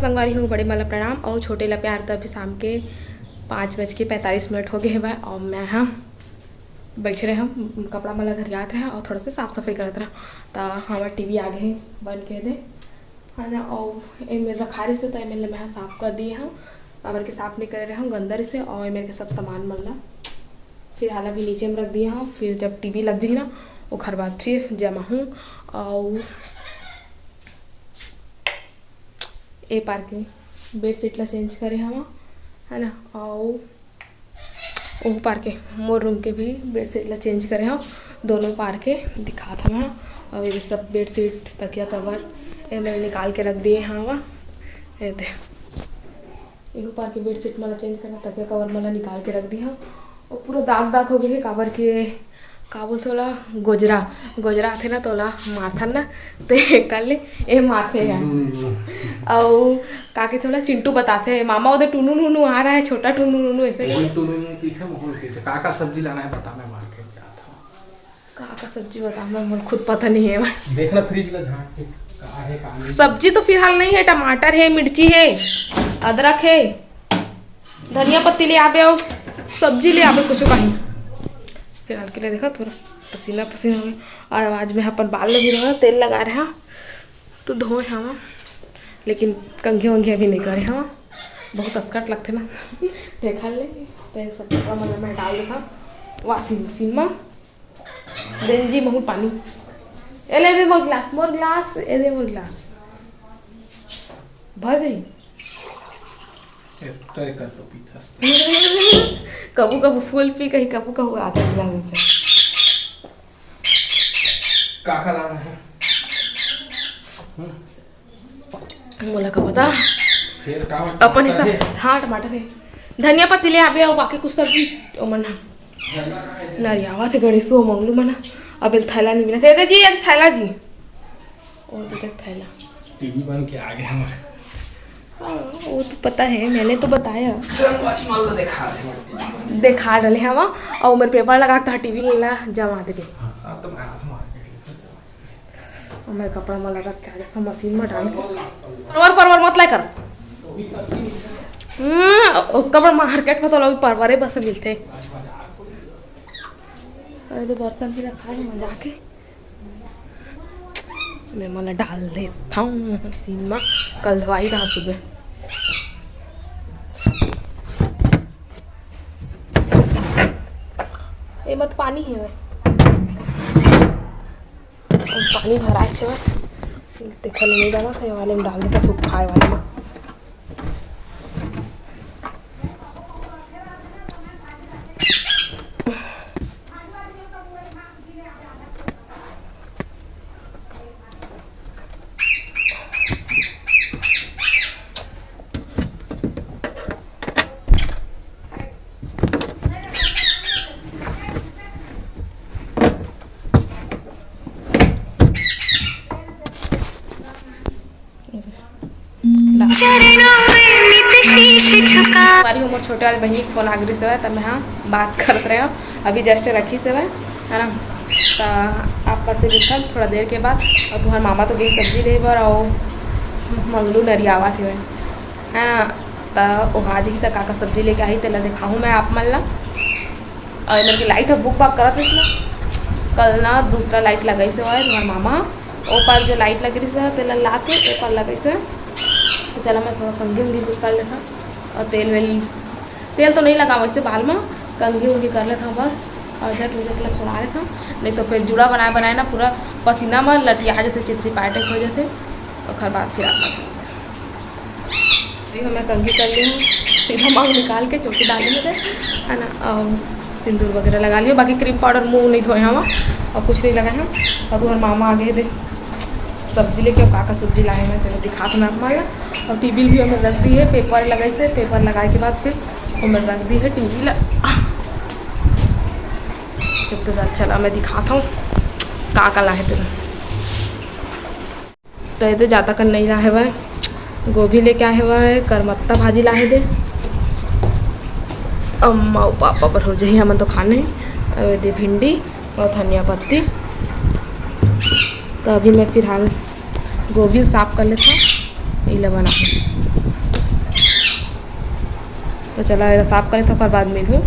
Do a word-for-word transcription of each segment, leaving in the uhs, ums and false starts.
संगवारी हो, बड़े मन ला प्रणाम अउ छोटे ला प्यार। त अभी शाम के पाँच बज के पैंतालीस मिनट हो गए हवय अउ मैं ह बैठे रहे हंव, कपड़ा मन ला घरियात रहे हंव अउ थोड़ा से साफ सफाई करत रहे हंव। त हमर टीवी आगे हे, बंद कर दे, है ना। अउ एमेर रखा रहिसे, त एमेर ला मैं ह साफ कर दिए हंव, काबर के साफ नहीं करे रहे हंव, गंदा रहिसे। अउ एमेर के सब सामान मन ला फिलहाल अभी नीचे में रख दिए हंव, फिर जब टीवी लग जाही ना, ओखर बाद फिर जमाहूं। अउ ए पार के बेडशीट ला चेंज करे हंव, है ना, अउ ओ पार के मोर रूम के भी बेडशीट ला चेंज करे हंव, दोनों पार के दिखात हंव मैं। अउ ये सब बेडशीट, तकिया, कवर, एमे निकाल के रख दिए हंव। ए दे, एहू पार के बेडशीट मन ला चेंज करना, तकिया, कवर मन ला निकाल के रख दिए हंव। अउ पूरा दाग दाग हो गए हे, काबर के का बोलथे ओला, गोजरा, गोजरा आथे ना, त ओला मारथन ना, ते कर ले ए मारथे यार। अउ का कहिथे ओला, चिंटू बताथे, "मामा, ओदे टुनु नुनु आ रहा है, छोटा टुनु नुनु", ऐसे वो करके। टुनु नुनु पीछे, वो पीछे। का का सब्जी लाना है, बता, मैं मार्केट जाता हूँ। का का सब्जी बता, मैं मोला खुद पता नहीं है। देखना फ्रिज ला झांक के, का है, का नहीं। सब्जी तो फिलहाल नहीं है, टमाटर है, मिर्ची है, अदरक है, धनिया पत्ती ले आबे अउ सब्जी ले आबे, कुछ कहीं। फिलहाल के लिए देखा, थोड़ा पसीना पसीना हो गया। अउ आज मैं अपन बाल ल भी रहा, तेल लगा रहा, तो धोए हवा, लेकिन कंघी वंघी अभी नहीं करे हवा, बहुत अस्कट लगथे ना। देखा ले, तो ये सब कपड़ा मन मैं डाल देता washing machine में। देन जी, बहुत पानी। ए ले दे मोर गिलास, मोर गिलास, ए दे मोर गिलास। भर दे। ए, तय कर तो पीथस। कभू कभू full पी, कहीं कभू कभू आधा गिलास पी। का का लाना है? मोला का पता। फिर का अपन हिसाब से। हाँ, टमाटर है, धनिया पत्ती ले आबे, अउ बाकी कुछ सब्जी ओमन ह। नरियावा से गणेशो मंगलू मन ह। अब एल थैला नहीं मिला थे। दे जी, एक थैला जी। ओ तो देख थैला। टीवी बन के आ गए हमारे। हाँ, वो तो पता है, मैंने तो बताया। संगवारी मन ला देखा दे। देखा डाले हवा, अउ ओमर पेपर लगा के टीवी ला जमा देबे। हाँ, तो मैं हाथ मार के अउ मैं कपड़ा मन ला रख के आ जाता हूँ मशीन में डाल के। परवर, परवर मत लाय कर। हम्म, ओतका बड़ मार्केट में तो लोग परवरे बस मिलथे। अरे तो बर्तन भी रखा है, मैं जाके मैं मन डाल देता हूँ मशीन में। कल धोवाई रहा सुबह। ए मत पानी है। अउ पानी भराए छे बस। देखा नहीं जाना था, ये वाले में डाल देता, सूप खाए वाले में। चरणों में नित शीश झुका। हमारी हमर छोटे वाले बहिनी के फोन आ गिस हवय, त मैं हा बात करत रहे हंव, अभी just रखिस हवय, है ना। त आप पास से मिलथन थोड़ा देर के बाद। अउ तुहर मामा तो गई सब्जी ले बर, अउ मंगलू नरियावत हवय, है ना। त ओहा आज ही तक का का सब्जी लेके आही, तेला दिखाहूँ मैं आप मन ला। अउ एमन के लाइट ह बुक बाक करत रहिस ना, कल ना दूसरा लाइट लगाइस हवय तुम्हार मामा, ओ पार जो लाइट लगे रहिस हे, तेला ला के ए पार लगाइस हे। तो चला, मैं थोड़ा कंघी उंघी भी कर लेता अउ तेल वेल, तेल तो नहीं लगावं वैसे बाल में, कंघी उंघी कर लेता बस, अउ झट उझट ला छोड़ा लेता, नहीं तो फिर जुड़ा बनाए बनाए ना पूरा पसीना में लटिया जाथे, चिपचिपाए type हो जाथे, ओखर बाद फिर आप अभी मैं कंघी कर ली हूँ, सीधा मांग निकाल के चौकी डाल देते, है ना। और सिंदूर वगैरह लगा लियो, बाकी क्रीम पाउडर मुंह नहीं धोए हवा और कुछ नहीं लगाए हम। और तुम्हारे मामा आ गए थे सब्जी लेके, और का का सब्जी लाए मैं तेरे दिखा तो मैं मांगा। और टीवी भी हमें रख दी है, पेपर लगाई से, पेपर लगाए के बाद फिर हमें रख दी है टीवी ला। जब तो चला मैं दिखाता हूँ का का लाए तेरे। तो एदे जादा कन नहीं लाए हवय, गोभी लेके आए हवय, करमत्ता भाजी लाए दे, अम्मा अउ पापा बर हो जाही, हमन तो खाने ही। अउ एदे भिंडी अउ धनिया पत्ती। तो अभी मैं फिलहाल गोभी साफ कर लेता हूँ, इला बना। तो चला, एला साफ करे तो ओकर बाद मिलहूँ।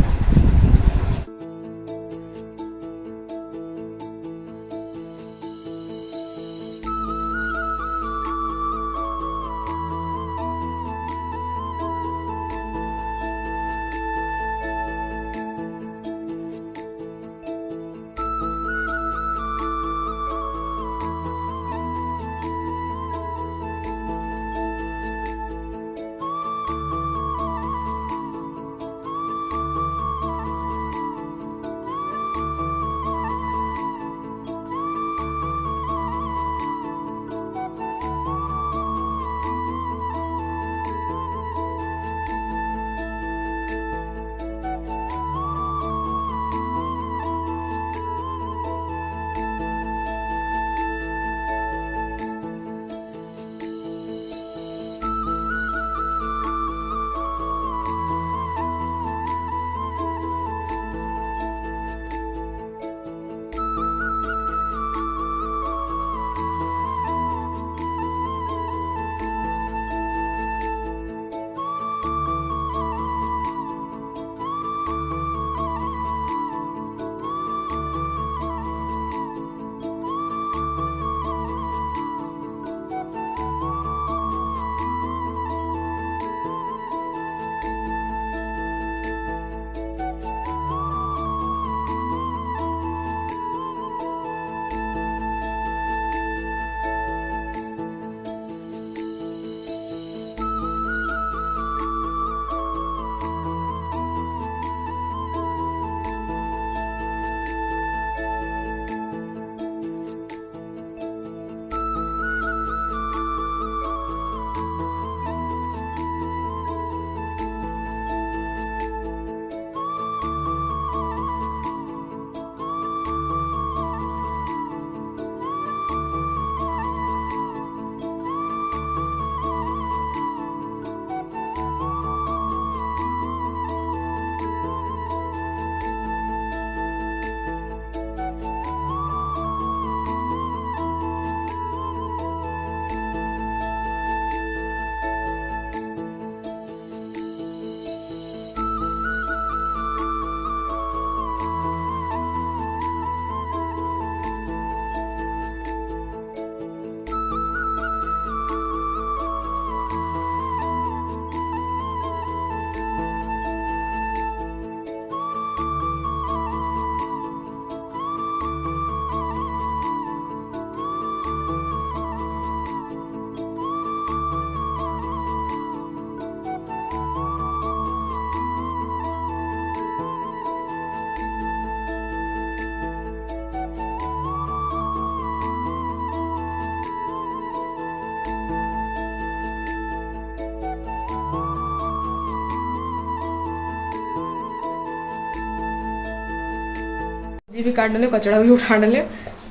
जी भी काट डाले, कचड़ा भी उठा डाले,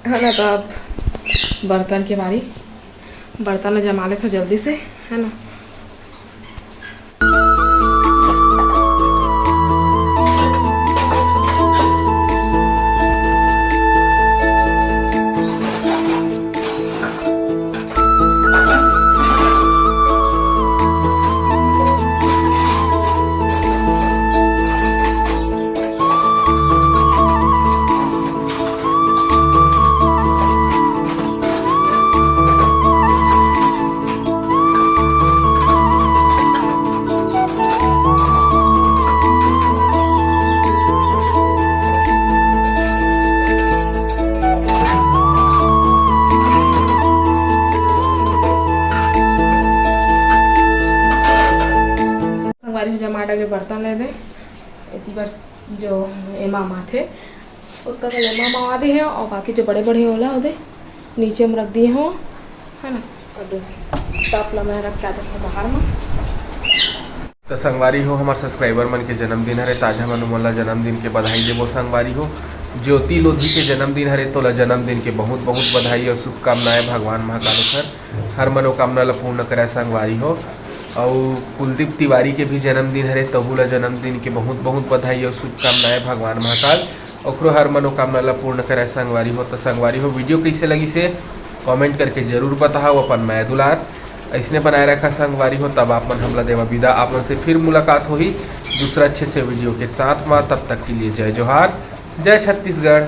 है ना। तो अब बर्तन के बारी, बर्तन ला जमा लेथों जल्दी से, है ना। संगवारी हो, जमा डाले बर्तन ले दे, एती बर जो एमा माथे, ओतका के एमा मवा दे हे, और बाकी जो बड़े बड़े ओला ओदे नीचे में रख दिए हो, है ना। तो दे, टप ला मैं रख के आ जाता हूँ बाहर में। तो संगवारी हो, हमार सब्सक्राइबर मन के जन्मदिन हरे, त आज हमन ओमन ला जन्मदिन के बधाई देबो। संगवारी हो, ज्योति लोधी के जन्मदिन हरे, तोला जन्मदिन के बहुत बहुत बधाई और शुभकामनाएं। भगवान महाकाल ओखर हर मनोकामना ला पूर्ण करे संगवारी हो। अउ कुलदीप तिवारी के भी जन्मदिन हरे, तहू ला जन्मदिन के बहुत बहुत बधाई और शुभकामनाएं। भगवान महाकाल ओखरो हर मनोकामना ला पूर्ण करे संगवारी हो। तो संगवारी हो, वीडियो कैसे लगिसे कमेंट करके जरूर बताओ अपन मया दुलार। अइसने बनाए रखा संगवारी हो, तब आप मन हमला देवा विदा। आप मन से फिर मुलाकात होही दूसरा अच्छे से वीडियो के साथ मा। तब तक के लिए जय जोहार, जय छत्तीसगढ़।